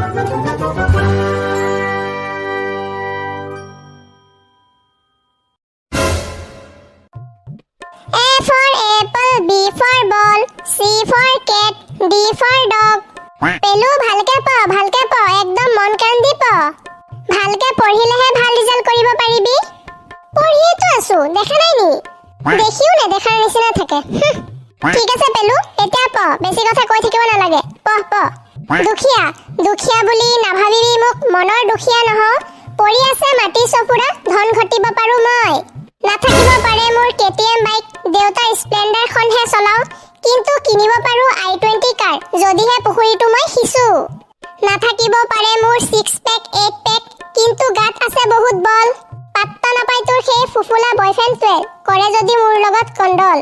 A for apple, B for ball, C for cat, D for dog. পেলু, ভালকে পঢ়, ভালকে পঢ়, একদম মন কাণ দি পঢ়। ভালকে পঢ়িলেহে ভাল ৰিজাল্ট কৰিব পাৰিবি। পঢ়িয়েতো আছো, দেখা নাই নি? দেখিও নেদেখাৰ নিচিনা থাকে, হুঁ। ঠিক আছে পেলু, এতিয়া পঢ়, বেছি কথা কৈ থাকিব নালাগে, পঢ় পঢ়। দুখীয়া দুখীয়া বুলি নাভাবিবি মোক, মনৰ দুখীয়া নহওঁ। পৰি আছে মাটি চফুৰা, ধন ঘটিব পাৰো মই। নাথাকিব পাৰে মোৰ কেটিএম বাইক, দেউতাৰ স্প্লেণ্ডাৰখনহে চলাওঁ, কিন্তু কিনিব পাৰো আই 20 কাৰ, যদিহে পুখুৰীটো মই সিঁচো। নাথাকিব পাৰে মোৰ ছিক্স পেক, এইট পেক, কিন্তু গাত আছে বহুত বল। পাত্তা নাপায় তোৰ সেই ফুফুলা বয়ফ্ৰেণ্ডটোৱে, কৰে যদি মোৰ লগত কণ্ডল।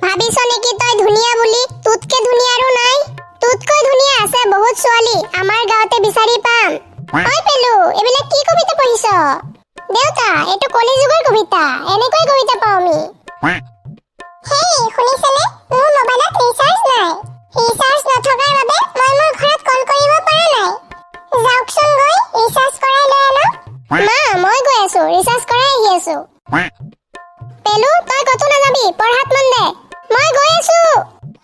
ভাবিছ নেকি তই ধুনীয়া বুলি, তোতকে ধুনীয়া আৰু নাই? তোতকৈ ধুনীয়া আছে বহুত ছোৱালী, আমাৰ গাঁৱতে বিচাৰি পাম। ঐ পেলু, এইবিলাক কি কবিতা পঢ়িছ? দেউতা, এইটো কলিযুগৰ কবিতা, এনেকৈ কবিতা পাওঁ আমি। হেই, শুনিছেনে? মোৰ মোবাইলত ৰিচাৰ্জ নাই। ৰিচাৰ্জ নথকাৰ বাবে মই মোৰ ঘৰত কল কৰিব পৰা নাই। যাওকচোন গৈ ৰিচাৰ্জ কৰাই লৈ আনক। মা, মই গৈ আছো, ৰিচাৰ্জ কৰাই আহি আছো। পেলু, তই ক'তো নাযাবি, পঢ়াত মন দে। মই গৈ আছো।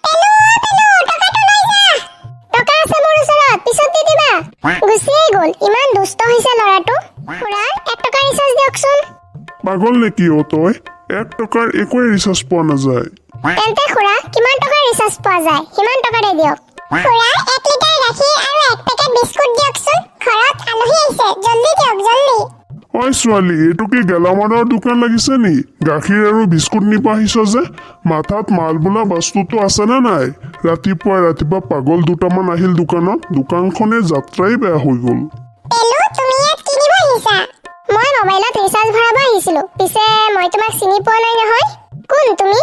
পেলু, অ পেলু, টকাটো লৈ যা। টকা আছে মোৰ ওচৰত, পিছত দি দিবা। গুচিয়েই গ'ল, ইমান দুষ্ট হৈছে ল'ৰাটো। খুৰা, 1 টকা ৰিচাৰ্জ দিয়কচোন। পাগল নেকি অ তই? 1 টকাৰ একোৱে ৰিচাৰ্জ পোৱা নাযায়। তেন্তে খুৰা, কিমান টকাৰ ৰিচাৰ্জ পোৱা যায়, সিমান টকাৰে দিয়ক। খুৰা, 1 লিটাৰ গাখীৰ আৰু 1 পেকেট বিস্কুট দিয়কচোন। ঘৰত আলহী আহিছে, জল্দি দিয়ক, জল্দি। ঐ ছোৱালী, এইটো কি গেলামালৰ দোকান লাগিছে নি? গাখীৰ আৰু বিস্কুট নিব আহিছ যে, মাথাত মাল বোলা বস্তুটো আছেনে নাই? ৰাতিপুৱা ৰাতিপুৱা পাগল দুটামান আহিল দোকানত, দোকানখনে যাত্ৰাই বেয়া হৈ গ'ল। পেলু, তুমি ইয়াত কি নিব আহিছা? মই মোবাইলত ৰিচাৰ্জ ভৰাব আহিছিলো। পিছে মই তোমাক চিনি পোৱা নাই নহয়, কোন তুমি?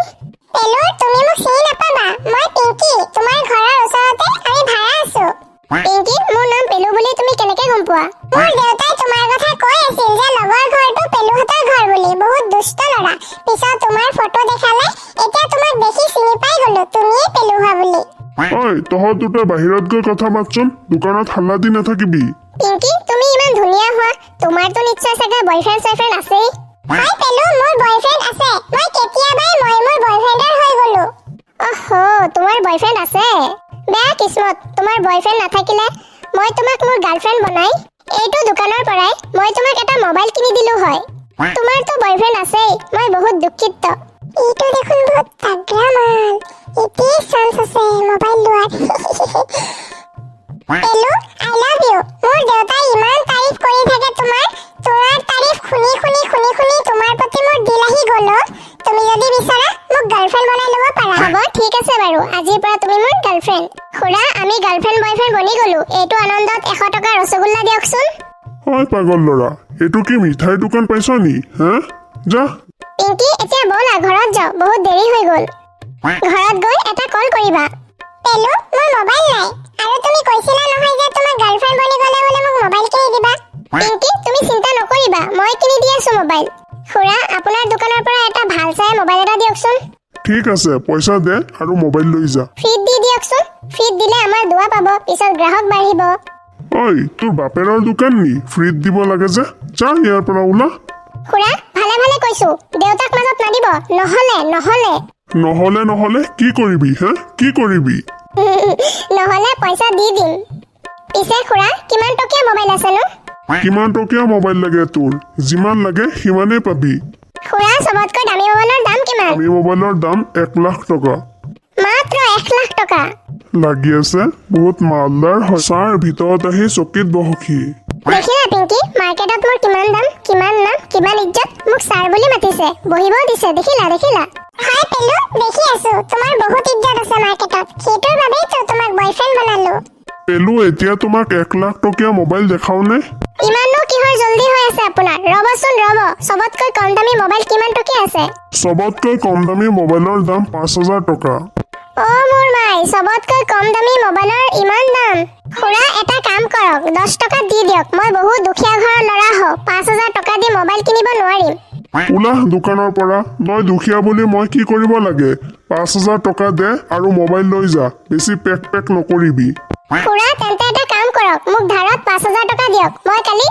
পেলু, তুমি মোক চিনি নাপাবা। মই পিংকি, তোমাৰ ঘৰৰ ওচৰতে আমি ভাড়া আছো। পিংকি, মোৰ নাম পেলু বুলি তুমি কেনেকে গম পোৱা? মোৰ দেউতাই তোমাৰ কথা কৈ আছিল যে লগৰ ঘৰটো পেলুহঁতৰ ঘৰ বুলি, বহুত দুষ্ট ল'ৰা। পিছত তোমাৰ ফটো দেখালে, এতিয়া তোমাক দেখি চিনি পাই গলো, তুমিয়েই পেলু হোৱা বুলি। ঐ, তহঁত দুটা বাহিৰত গৈ কথা পাতচোন, দোকানত হাল্লা দি নাথাকিবি। পিংকি, তুমি ইমান ধুনীয়া হোৱা, তোমাৰতো নিশ্চয় চাগে বয়ফ্ৰেণ্ড চয়ফ্ৰেণ্ড আছেই। হয় পেলু, মোৰ বয়ফ্ৰেণ্ড আছে। মই কেতিয়াবাই মই মোৰ বয়ফ্ৰেণ্ডৰ হৈ গলো। অহ, তোমাৰ বয়ফ্ৰেণ্ড আছে? বেয়া কিস্মত, তোমাৰ বয়ফ্ৰেণ্ড নাথাকিলে মই তোমাক মোৰ গাৰ্লফ্ৰেণ্ড বনাই এইটো দোকানৰ পৰাই মই তোমাক এটা মোবাইল কিনি দিলো হয়। তোমাৰতো বয়ফ্ৰেণ্ড আছেই, মই বহুত দুখিত। এইটো দেখোন বহুত তাগ্ৰা মাল, এতিয়াই চান্স আছে মোবাইল লোৱাৰ। পেলু, I love you. মোৰ দেউতাই ইমান তাৰিফ কৰি থাকে তোমাৰ। তোমাৰ তাৰিফ শুনি শুনি শুনি শুনি তোমাৰ প্ৰতি মোৰ দিল আহি গ'ল অ'। তুমি যদি বিচৰা, মোক গাৰ্লফ্ৰেণ্ড বনাই ল'ব পাৰা। হ'ব, ঠিক আছে বাৰু, আজিৰ পৰা তুমি মোৰ গাৰ্লফ্ৰেণ্ড। খুৰা, আমি গাৰ্লফ্ৰেণ্ড বয়ফ্ৰেণ্ড বনি গ'লো, এইটো আনন্দত 100 টকা ৰসগোল্লা দিয়কচোন। ঐ পাগল ল'ৰা, এইটো কি মিঠাইৰ দোকান পাইছ নি হা? যা। পিংকি, এতিয়া ব'লা ঘৰত যাওঁ, বহুত দেৰি হৈ গ'ল। ঘৰত গৈ এটা কল কৰিবা। পেলু, মোৰ মোবাইল নাই আৰু তুমি কৈছিলা নহয় যে তোমাৰ গাৰ্লফ্ৰেণ্ড বনি গ'লে বোলে মোক মোবাইল কিনি দিবা। পিংকি, তুমি চিন্তা নকৰিবা, মই কিনি দি আছো মোবাইল। খুৰা, আপোনাৰ দোকানৰ পৰা এটা ভাল চাই মোবাইল এটা দিয়কচোন। ঠিক আছে, পইচা দে আৰু মোবাইল লৈ যা। ফ্ৰীত দি দিয়কচোন। ফ্ৰীত দিলে আমাৰ দোৱা পাব, পিছত গ্ৰাহক বাঢ়িব। ঐ, তোৰ বাপেৰৰ দোকান নি ফ্ৰীত দিব লাগে যে? যা, ইয়াৰ পৰা ওলা। খুৰা, ভালে ভালে কৈছো, দেউতাক মাজত নাদিব, নহলে নহলে নহলে নহলে কি কৰিবি হা? কি কৰিবি? নহলে পইচা দি দিম। পিছে খুৰা, কিমান টকীয়া মোবাইল আছেনো? কিমান টকীয়া মোবাইল লাগে তোৰ? যিমান লাগে সিমানেই পাবি। খুৰা, চবতকৈ দামী মোবাইলৰ দাম কিমান? দামী মোবাইলৰ দাম 1 লাখ টকা। মাত্ৰ 1 লাখ টকা? লাগি আছে বহুত মালদাৰ হয়। ছাৰ, ভিতৰত আহি চকীত বহকহি। দেখিলা পিংকি, মাৰ্কেটত মোৰ কিমান দাম, কিমান নাম, কিমান ইজ্জত। মোক ছাৰ বুলি মাতিছে, বহিবও দিছে, দেখিলা দেখিলা? হয় পেলু, দেখি আছো, তোমাৰ বহুত ইজ্জত আছে মাৰ্কেটত। সেইটোৰ বাবেইতো তোমাক বয়ফ্ৰেণ্ড বনালো। পেলু, এতিয়া তোমাক 1 লাখ টকীয়া মোবাইল দেখাও নে? ইমাননো কিহৰ জল্দি হৈ আছে আপোনাৰ? ৰ'বচোন, ৰ'ব। চবতকৈ কম দামী মোবাইল কিমান টকীয়া আছে? চবতকৈ কম দামী মোবাইলৰ দাম 5000 টকা। অ' মোৰ মাই, চবতকৈ কম দামী মোবাইলৰ ইমান দাম? খুৰা, এটা কাম কৰক, 10 টকাত দি দিয়ক। মই বহুত দুখীয়া ঘৰৰ ল'ৰা হওঁ, 5000 টকা দি মোবাইল কিনিব নোৱাৰিম। ওলা দোকানৰ পৰা। তই দুখীয়া বুলি মই কি কৰিব লাগে? 5000 টকা দে আৰু মোবাইল লৈ যা, বেছি পেক পেক নকৰিবি। খুৰা, তেন্তে এটা কাম কৰক, মোক ধাৰত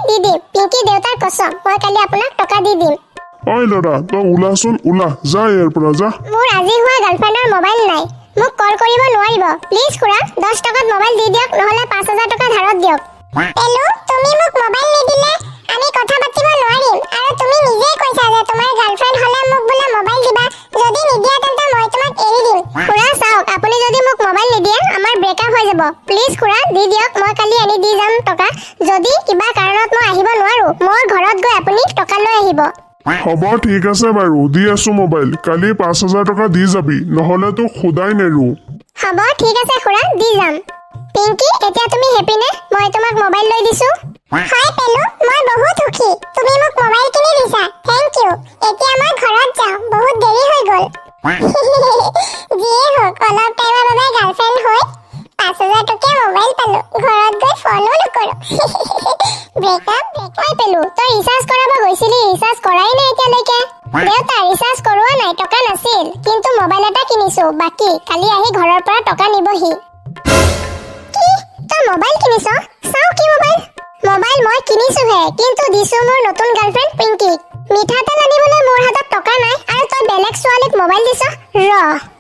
দি দিম। পিংকি দেউতাৰ কচম, মই কালি আপোনাক টকা দি দিম। ঐ ল'ৰা, তই ওলাচোন, ওলা, যা ইয়াৰ পৰা যা। মোৰ আজি হোৱা গাৰ্লফ্ৰেণ্ডৰ মোবাইল নাই, মোক কল কৰিব নোৱাৰিব। প্লিজ খুৰা, 10 টকাত মোবাইল দি দিয়ক, নহ'লে 5000 টকা ধাৰত দিয়ক। পেলু, তুমি মোক মোবাইল নিদিলে আমি কথা পাতিব নোৱাৰিম আৰু তুমি নিজেই কৈছা যে তোমাৰ গাৰ্লফ্ৰেণ্ড হ'লে মোক বোলে মোবাইল দিবা। যদি নিদিয়া তেন্তে মই তোমাক এৰি দিম। খুৰা চাওক, আপুনি যদি মোক মোবাইল নিদিয়ে আমাৰ ব্ৰেকআপ হৈ যাব। প্লিজ খুৰা, দি দিয়ক, মই কালি আনি দি যাম টকা। যদি কিবা কাৰণত মই আহিব নোৱাৰো, মোৰ ঘৰত গৈ আপুনি টকা লৈ আহিব। হ'ব, ঠিক আছে বাৰু, দি আছো মোবাইল। কালি 5000 টকা দি যাবি, নহ'লে তোক সোধাই নেৰো। হ'ব, ঠিক আছে খুৰা, দি যাম। পিংকি, এতিয়া তুমি হেপী নে? মই তোমাক মোবাইল লৈ দিছো। হয় পেলু, মই বহুত সুখী। তুমি মোক মোবাইল কিনি দিছা, thank U. এতিয়া মই ঘৰত যাওঁ, বহুত দেৰি হৈ গ'ল। যিয়ে হওক, অলপ টাইমৰ বাবে গাৰ্লফ্ৰেণ্ড হৈ 5000 টকীয়া মোবাইল পালো। ঘৰত গৈ ফোনো নকৰো। ব্ৰেকআপ। ঐ পেলু, তই ৰিচাৰ্জ কৰাব গৈছিলি, ৰিচাৰ্জ কৰাই নাই এতিয়ালৈকে। দেউতা, ৰিচাৰ্জ কৰোৱা নাই, টকা নাছিল। কিন্তু মোবাইল এটা কিনিছো, বাকী কালি আহি ঘৰৰ পৰা টকা নিবহি। কি, তই মোবাইল কিনিছ? চাওঁ কি মোবাইল। মোবাইল মই কিনিছোহে, কিন্তু দিছো মোৰ নতুন গাৰ্লফ্ৰেণ্ড পিংকিক। মিঠাতেল আনিবলৈ মোৰ হাতত টকা নাই আৰু তই বেলেগ ছোৱালীক মোবাইল দিছ। ৰ।